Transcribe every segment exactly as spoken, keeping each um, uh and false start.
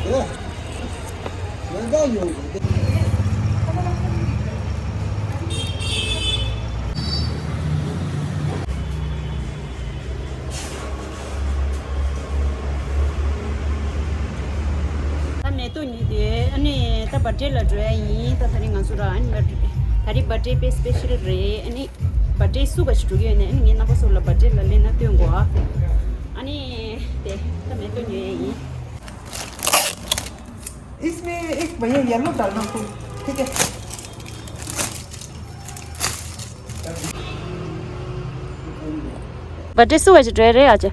ད་མེ་ཏོག་ཉོས་ཏེ་ཨ་ནི་ད་བར་ཐི་ཌེ་ལ་འགྲོ་ཡ་ཡིན། ད་དེ་རིང་ང་ཚོ་ར་ཨ་ནི་ད་རེས་བར་ཐི་ཌེ་དཔེ་སི་པེ་ཤལ་རེད། ཨ་ནི་བར་ཐི་ཌེ་སུ་ག་ཞིག་འགྲོ་གི་ཡོད་ནས་ཨ་ནི་ངས་རྣམ་པ་ཚོ་ལ་བར་ཐི་ཌེ་ལ་སླེབས་ན་སྟོན་དགོས་ཨ། ཨ་ནི་དེ་ད་མེ་ཏོག་ཉོ་ཡ་ཡིན། इसमें एक भैया येलो डालना फूल। ठीक है। བར་ཐི་ཌེ་སུ་ག་ཅིག་འགྲོ་ཡ་རེད་ཨ་ཅེ།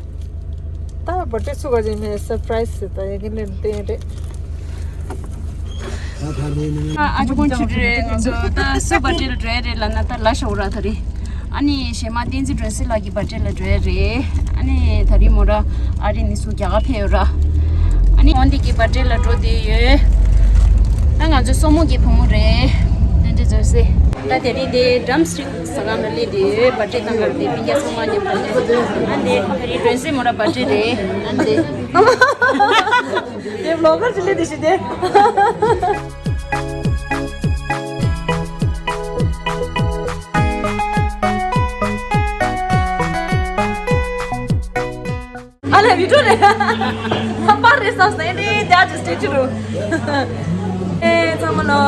ད་བར་ཐི་ཌེ་སུ་ག་ཅིག་མེད་སར་པ་རའི་ཛི་ད་ཡ་གི་ནས་བསྟན་རེད། ཨ་ཅེ་དཀོན་མཆོག་རེད། ང་ཚོ་ད་སུ་བར་ཐི་ཌེ་ལ་འགྲོ་ཡ་རེད་ལབ་ན་ད་ལ་ཤོག་ར་ད་རེད། ཨ་ནི་གཞས་མ་བསྟན་འཛིན་སྒྲོན་གསལ་ལགས་ཀྱི་བར་ཐི་ཌེ་ལ་འགྲོ་ཡ་རེད། ཨ་ནི་ད་རིང་མོ་ར་ཨ་རི་ནས་ཚུར་རྒྱ་གར་ཕེབས་ཡོད་ར། ཨ་ནི་འོན་ཏེ་གི་བར་ཐི་ཌེ་ལ་འགྲོ་བསྡད་ཡོད། ད་ང་ཚོ་སོར་མོ་གི་བུ་མོ་རེད། བསྟན་འཛིན་སྒྲོན་གསལ། ད་དེ་རིང་དེ་ཌམ་སི་ཊིག་ཟ་ཁང་ལ་སླེབས་བསྡད་ཡོད། བར་ཐི་ཌེ་གཏོང་གར་དེ་སྤུན་ཀྱག་ཚང་མ་མཉམ་དུ་སླེབས། ཨ་ནི་ད་རིང་སྒྲོན་གསལ་མོ་ར་བར་ཐི་ཌེ་རེད། ཨ་ནི་དེ་བློ་དཀར་ཅིག་སླེབས་བསྡད་ཤི་དེ། ཨ་ལས་བི་ཌིའོ་རེད། ལྷག་པར་རེད་བསམ་སོང་། ཨེ་འདྲའི་དེ་ཨ་ཅེ་སི་ཊེ་ཅུ་རུ། ཨེ་ཚང་མ་ལོ།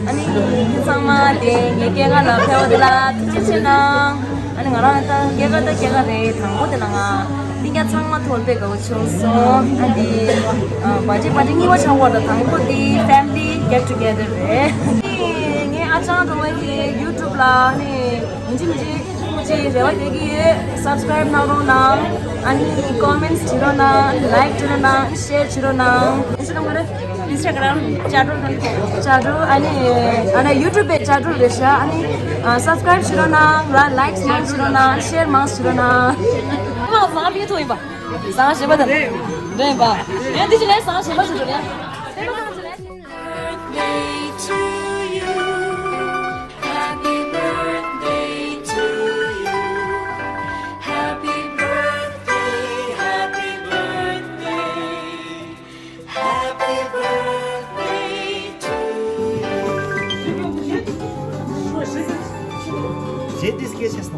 ཨ་ནི་ཁྱེད་ཚང་མ་དེ་ངའི་སྐྱེས་སྐར་ལ་ཕེབས་པ་དེ་ལ་ཐུགས་རྗེ་ཆེ་གནང་། ཨ་ནི་ང་རང་ད་སྐྱེས་སྐར་ད་སྐྱེས་སྐར་རེད། དང་པོ་དེ་ལ་ང་སྤུན་ཀྱག་ཚང་མ་ཐུག་དཔེ་དགའ་བོ་བྱུང་སོང་། ཨ་འདི་བར་ཐི་ཌེ་བར་ཐི་ཌེ་གཉིས་པ་ཆགས་པ་དང་དང་པོ་དེ་ཕེ་མི་ལི་གེཊ་ཊུ་གེ་དར་རེད། ངའི་ཨ་ཅང་རོང་བའི་གི་ཡུ་ཊུབ་ལ་ནི་མི་འཇིགས་མི་འཇིགས་ཅེས་རེ་བ་དེ་གི་ཡོད། སབ་སི་ཀ་རའིབ་གནང་རོགས་གནང་། ཨ་ནི་ཀོ་མེན་ཊི་བྱེད་རོགས་གནང་། ལའིཀ་བྱེད་རོགས་གནང་། ཤེར་བྱེད་རོགས་གནང་། ཨིན་སི་ཊ་གྷ་རམ། ཨིན་སི་ཊ་གྷ་རམ་ཅ་ཀྲོ་ཊོན་ཀོ། ཅ་ཀྲོ། ཨ་ནི་ཨ་ནི་ཡུ་ཊུབ་པའི་ཅ་ཀྲོ་རེད་ཤག་ཨ་ནི་ཨ་སབ་སི་ཀ་རའིབ་བྱེད་རོགས་གནང་། ལ་ལའིཀ་མང་བྱེད་རོགས་གནང་། ཤེར་མང་བྱེད་རོགས་གནང་། ཨ་མ་བཟང་ཕེ་ཐོ་ཡིན་པ། བཟང་ཞེ་པ་དང་འདྲ་ཡིན་པ། ཡང་འདི་ཅི་ལས་བཟང་ཞེ་པ་ཞིག་འགྲོ་ཡ། Birthday to you. Happy birthday to you. Happy birthday, happy birthday, happy birthday to you. J'ai dit ce que c'est ça.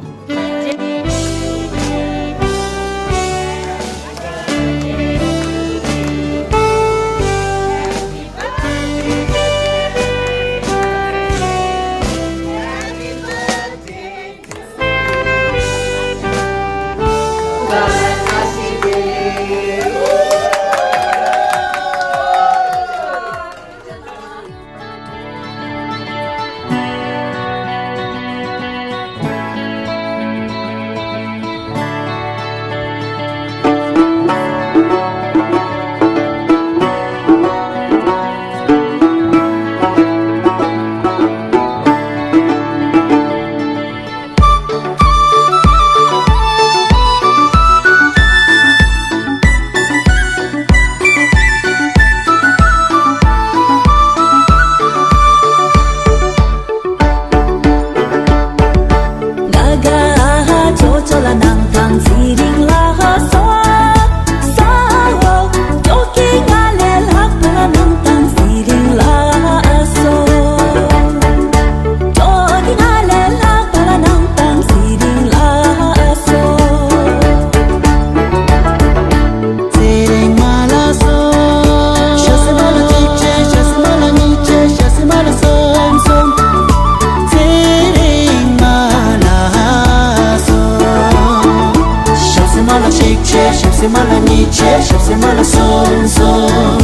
ཞབས་སེ་མ་ལ་གཉིས་ཆེ། ཞབས་སེ་མ་ལ་གསུམ་གསུམ།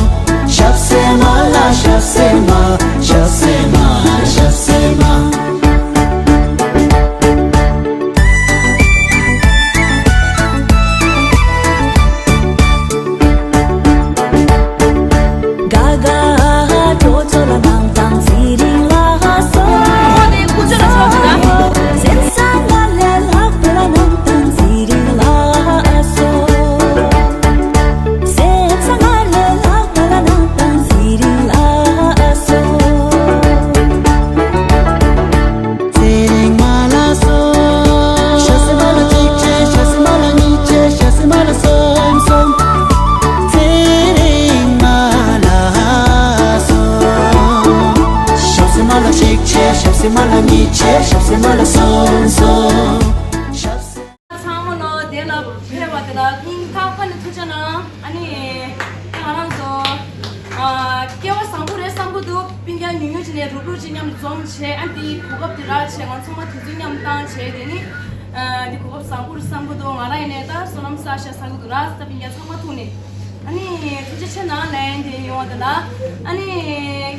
ཞབས་སེ་མ་ལ། ཞབས་སེ་མ། ཞབས་སེ་མ། ཞབས་སེ་མ། ཞབས་སེ་མ་ལ་མི་ཆེ་ཞབས་སེ་མ་ལ་སོང་སོང་། ཞབས་སེ། ཚང་མ་ལོ་དེ་ལ་ཕེབས་པ་དེ་ལ་སྙིང་ཐག་པ་ནས་ཐུགས་རྗེ་གནང་། ཨ་ནི་ང་རང་ཚོ་ཨ་སྐལ་བ་བཟང་པོ་རེད་བསམ་གྱི་འདུག་སྤུན་ཀྱག་ཉུང་ཉུང་ཅིག་ནས་རུབ་རུབ་ཅིག་མཉམ་དུ་འཛོམས་བྱས། ཨ་འདི་གོ་སྐབས་དེ་རག་བྱས་ང་ཚང་མ་དུས་ཚོད་མཉམ་བཏང་བྱས། དེ་ནི་ཨ་འདི་གོ་སྐབས་བཟང་པོ་རེད་བསམ་གྱི་འདུག་ང་རང་ཡིན་ནའི་ད་བསོད་ནམས་བསགས་ཤག་བསམ་གྱི་འདུག་ར། ད་སྤུན་ཀྱག་ཚང་མ་ཐུག་ནས། ཨ་ནི་ཐུགས་རྗེ་ཆེ་གནང་ལན་དེ་ཡོང་བ་དེ་ལ། ཨ་ནི་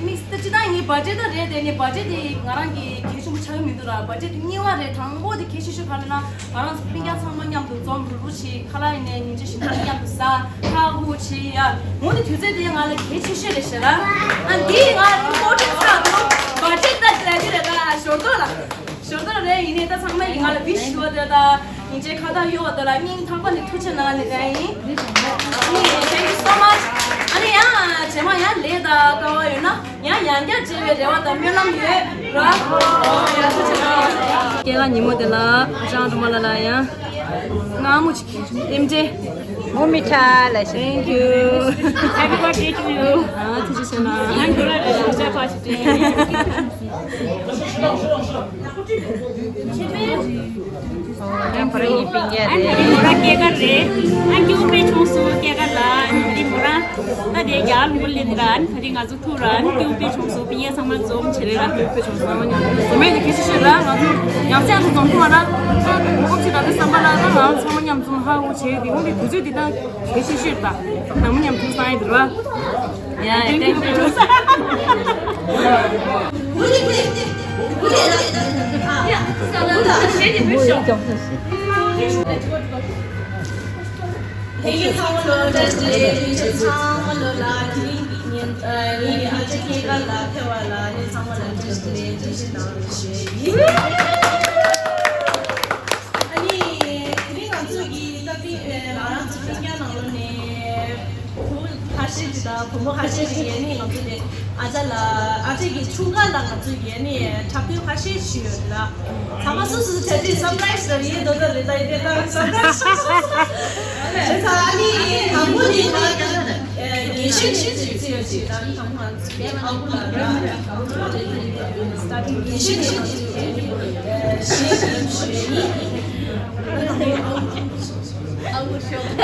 དམིགས་བསལ་སྤྱི་བཏང་ངའི་བ་ཇེ་ད་རེད། དེ་ནི་བ་ཇེ་དེ་ང་རང་གི་གལ་ཆེན་པོ་ཆགས་ཀྱི་མི་འདུག་ར། བ་ཇེ་དེ་གཉིས་པ་རེད། དང་པོ་དེ་གལ་ཆེ་ཤོས་ག་རེ་ན་ང་རང་ཚོ་སྤུན་ཀྱག་ཚང་མ་མཉམ་དུ་འཛོམས་རུབ་རུབ་བྱེད། ཁ་ལག་ཡིན་ནའི་ཉིན་ཆ་ཞིམ་པོ་མཉམ་དུ་ཟ། ཧ་ཧུ་བྱེད་ཡ། འོ་དེ་དུས་ཚོད་དེ་ང་ལ་གལ་ཆེ་ཤོས་རེད་ཤག་ར། ཨ་འདི་ང་ཨིམ་པོར་ཊེན་ཊི་ཆགས་འདུག་བ་ཇེ་ད་དེ་རེད་ད་ཞོར་དོ་ལ། ཞོར་དོ་རེད། ཡིན་ནའི་ད་ཚང་མ་ཡིན་ང་ལ་ཝི་ཤི་ཞུ་བ་དེ་ད་ཡིན་ཅེ་ཁ་བཏགས་གཡོ་བ་དེ་ལ་སྙིང་ཐག་པ་ནས་ཐུགས་རྗེ་གནང་ནས་ད་ཡིན། ཨ་ནི་thank you so much། ཨ་ནི་ཡང་རྗེས་མ་ཡང་ལས་ད་དཀའ་བ་ཡོད་ན་ཡང་ཡང་བསྐྱར་མཇལ་བའི་རེ་བ་དང་སྨོན་ལམ་ཡོད་ར། ཡང་ཐུགས་རྗེ་གནང་། སྐྱེས་སྐར་ཉིན་མོ་དེ་ལ་ཨ་ཅག་རྡོ་མ་ལ་ལ་ཡང་སྔ་མོ་ཅིག་རྟེན་འབྲེལ། མོ་མི་ཁྲ་ལ་ཞེ། Thank you. Happy birthday to you. ཨ་ཐུགས་རྗེ་ཆེ་གནང་། ཡང་འགྲོ་ར་རེ་ཞུ་བྱ་ཕ་ཞིག་སྤྲད། ཡང་བར་ཡིན་པིན་རྒྱ་རེད། ཨ་ནི་མོ་ར་སྐྱེས་སྐར་རེད། ཨ་སྐྱིད་པོ་དཔེ་བྱུང་སོང་སྐྱེས་སྐར་ལ། ཨ་ནི་མོ་ར་ད་དེ་རྒྱ་ལུག་ལེན་ར། ཨ་ནི་ད་དེ་ང་ཚོ་ཐུག་ར། ཨ་ནི་སྐྱིད་པོ་དཔེ་བྱུང་སོང་། སྤུན་ཀྱག་ཚང་མ་འཛོམས་བྱེད་རེད་ར། སྐྱིད་པོ་དཔེ་བྱུང་སོང་། ཚང་མ་མཉམ་དུ་འཛོམས་ཆེད་ར། ང་ཚོ་ཡང་སེ་ཡང་དུ་འཛོམས་ཐུབ་མ་ར། ཨ་ནི་གོ་སྐབས་ཅིག་ད་ལྟ་བསམ་པ་ལ་ད་ང་ཚང་མ་མཉམ་འཛོམས་ཧ་གོ་བྱེད་དེ། འོ་དེ་དུས་ཚོད་འདི་ད་གལ་ཆེ་ཤོས་རེད་ད། ནང་མི་མཉམ་དུ་སང་ཡེ་འདུག་ར། Yeah, thank you. Thank you ཚང་མ་ལོ་བཀྲ་ཤིས་བདེ་ལེགས། ཚང་མ་ལོ་ལ་དེ་རིང་ཉིན་ཨ་ངའི་ཨ་ཅག་སྐྱེས་སྐར་ལ་ཕེབས་པ་ལ་ཨ་ནི་ཚང་མ་ལ་བཀྲ་ཤིས་བདེ་ལེགས་བཀྲ་ཤིས་བདེ་ལེགས་ཞུ་ཡི་ཡིན། ཨ་ནི་དེ་རིང་ང་ཚོ་གི་ད་ཐེངས་ཨ་ང་རང་ཚོ་སྤུན་ཀྱག་ནང་ལོགས་ནས་བུ་ཁ་ཤས་ཅིག་དང་བུ་མོ་ཁ་ཤས་ཅིག་ཡིན་ནི་ང་ཚོ་དེ་ཨ་ཅག་ལ་ཨ་ཅག་གི་འཁྲུངས་སྐར་ལ་ང་ཚོ་ཡིན་ནི་འཁྲབ་སྟོན་ཁ་ཤས་ཞུས་ཡོད་ལ། ཚང་མ་སུ་སུ་གྲ་སྒྲིག་སར་པ་རའི་སི་རེད་ཡིན་འདོད་ད་རེད་ད་ཡིན་དེ་ད་སར་པ་རའི་སི་ཞུ་སོང་། བྱས་ཙང་ཨ་ནི་དང་པོ་ནི་ང་ཨ་རྒན་ཤོས་ནས་ཚུད་ཚུད་ཡོད་ཅིག་ད་ནི་དང་པོ་ང་ཚོ་ཨ་ཁུ་ལགས་ར་ད་རྒན་ཤོས་ནས་ང་ཚོ་ཨ་ནི་གཞས་ཤིག་ཞུ་ཡ་ཡིན། ཨ་ཁུ་ཤོག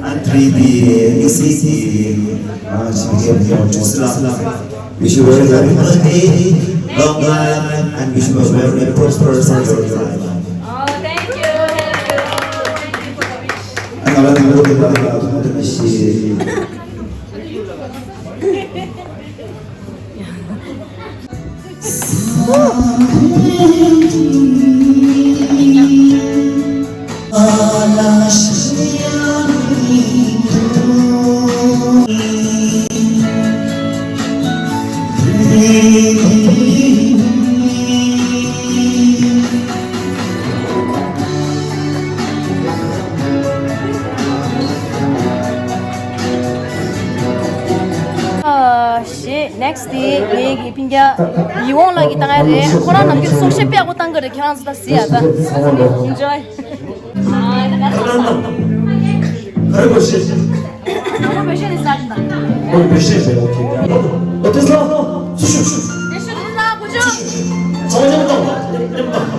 And three D, E C C, uh, she became your Joseph. Wish you a very happy birthday, long life, and wish you a very prosperous for your life. Oh, thank you, thank you, thank you for the wish. And I love you, I love you, I love you. ཨ་ཞེས་next དེ་ངེད་ཀྱི་སྤུན་ཀྱག་ཡིད་འོང་ལགས་ཀྱིས་བཏང་ཡ་རེད། ཁོ་རང་ནམ་རྒྱུན་གསུང་བཤད་དཔེ་ཡག་པོ་བཏང་གི་རེད། ཁྱེད་རང་ཚོ་ད་གཟིགས་ཡ་ད། Enjoy. ག་རེ་བོ་ཤེས། ཨོ་བེ་ཤེས་རེད་ས་ཅི་ད། ཨོ་བེ་ཤེས་རེད། ཨོ་ཁེ། ཨོ་ཏེ་ས། སུ་ཤུ་ཤུ། དེ་ཤུ་དེ་ལ་གོ་ཆུ། ཚང་མ་མཉམ་དུ་མཉམ་དུ།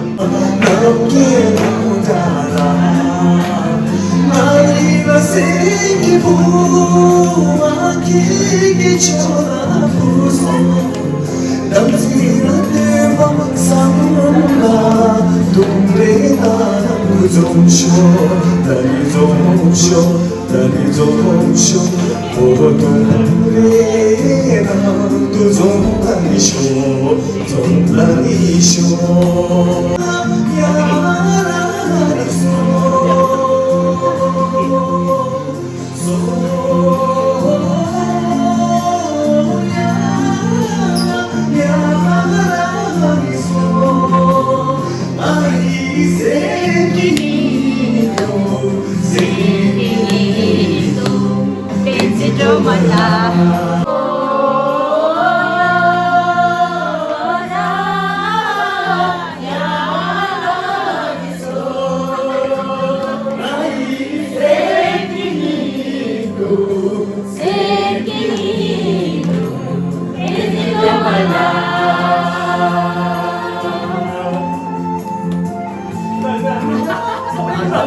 Hi.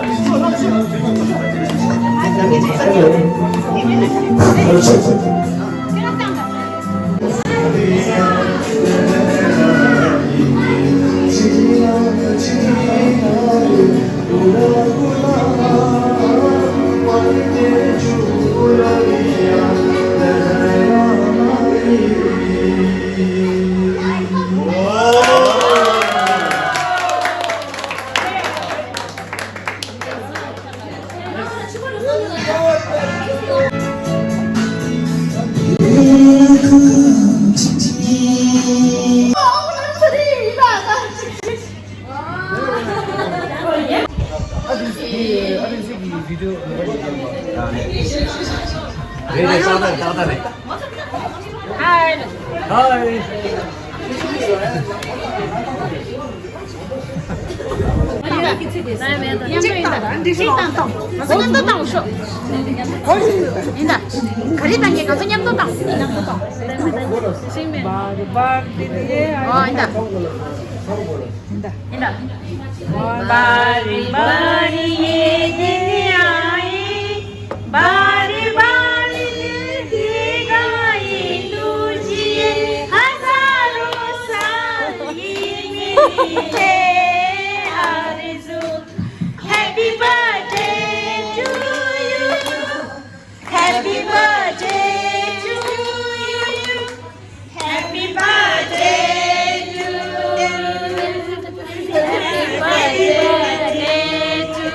Hi. གཅིག་དང་། གཅིག་དང་། ང་ཚོ་མཉམ་དུ་བཏང་ཤོག་ཡིན་ད། ག་རེ་བཏང་གི། ང་ཚོ་མཉམ་དུ་བཏང་། མཉམ་དུ་བཏང་། ཤིང་མེད། ཨོ་ཡིན་ད། ཡིན་ད། ཡིན་ད། बारी बारी ये दिन आए, बारी बारी ये गीत गाए तुझे, हजारों साल ये मेरी है आरज़ू। Happy birthday to you. Happy birthday to you. Happy birthday to you. Happy birthday to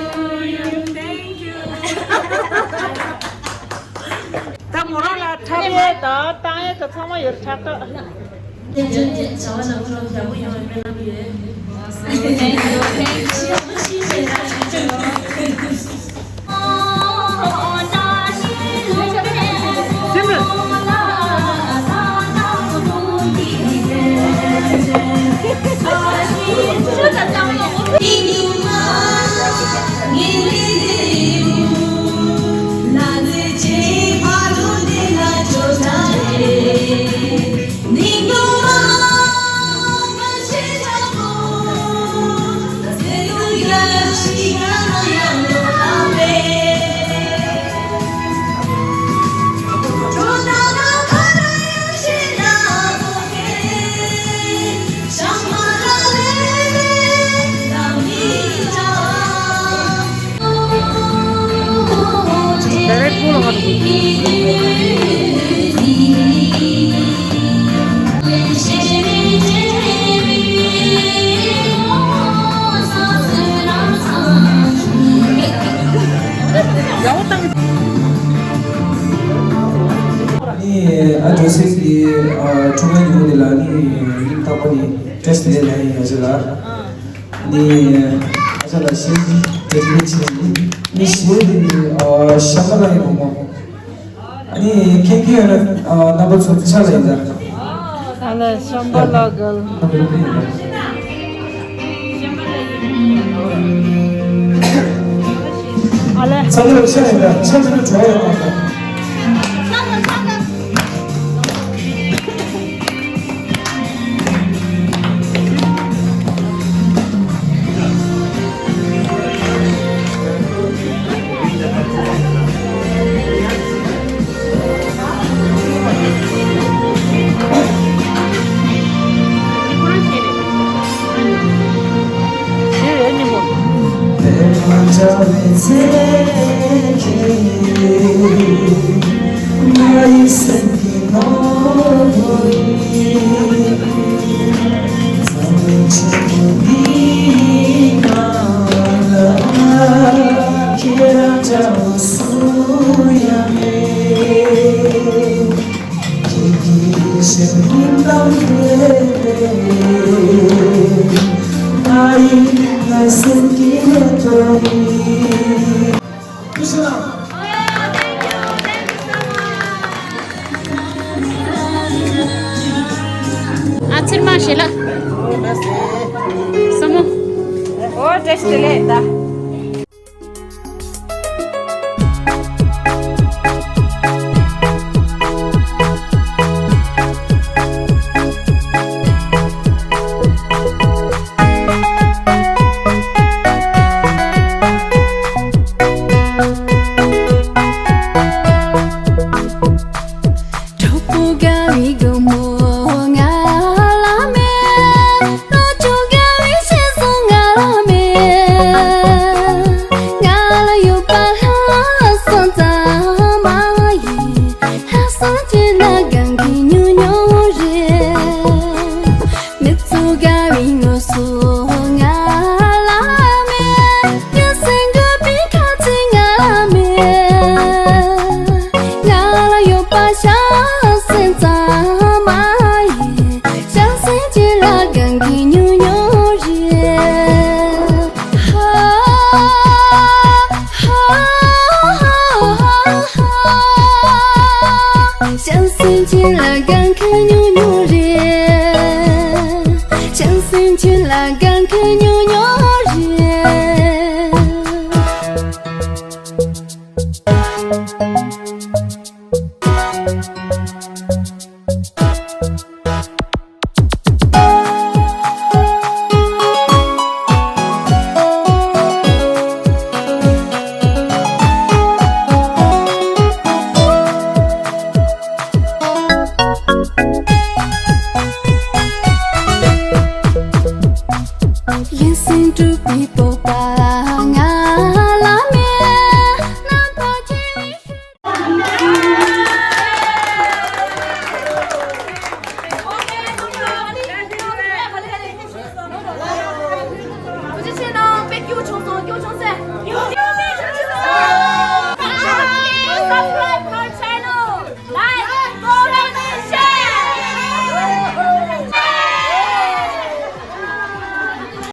you. Thank you. ད་མོ་རང་ལ་འཁྲབ་ཡས་དང་བཏང་ཡས་དང་ཚང་མ་ཡོད། ཁྲབ་ཁ། བྱ་བ་ནང་ལོགས་ཡག་པོ་ཡོང་བའི་སྨོན་ལམ་ཡོད། ཨ་ཇོ་སེ་གི་ཨ་ཁྲུང་ཡ་ཉུང་དེ་ལ་ནི་རིང་ཐག་པ་ནི་བཀྲ་ཤིས་བདེ་ལེགས་ཡིན། ཨ་ཅག་ལ་ནི་ཨ་ཅག་ལ་གཞས་འདི་དེ་རིང་ཆེ་ནི་ནི་གཞས་འདི་ནི་ཨ་ཤམ་པ་ལ་ཡི་བུ་མོ། ཨ་ནི་མཁྱེན་མཁན་ཡོད་ན་ཨ་རྣམ་པ་ཚོ་ཕྱག་ལ་ཡིན་ད། ཨ་ལ་ཤམ་པ་ལ་གལ། ཨ་ལ། ཚང་མ་ཕྱག་ཡིན་ད། ཕྱག་ཡིན་ན་གྲོགས་ཡོད་མ་རེད། ཨ་ཚེར་མ་ཞེ་ལ། ས་མོ། ཨོ་བཀྲ་ཤིས་བདེ་ལེགས་ད། ལ་དགའ།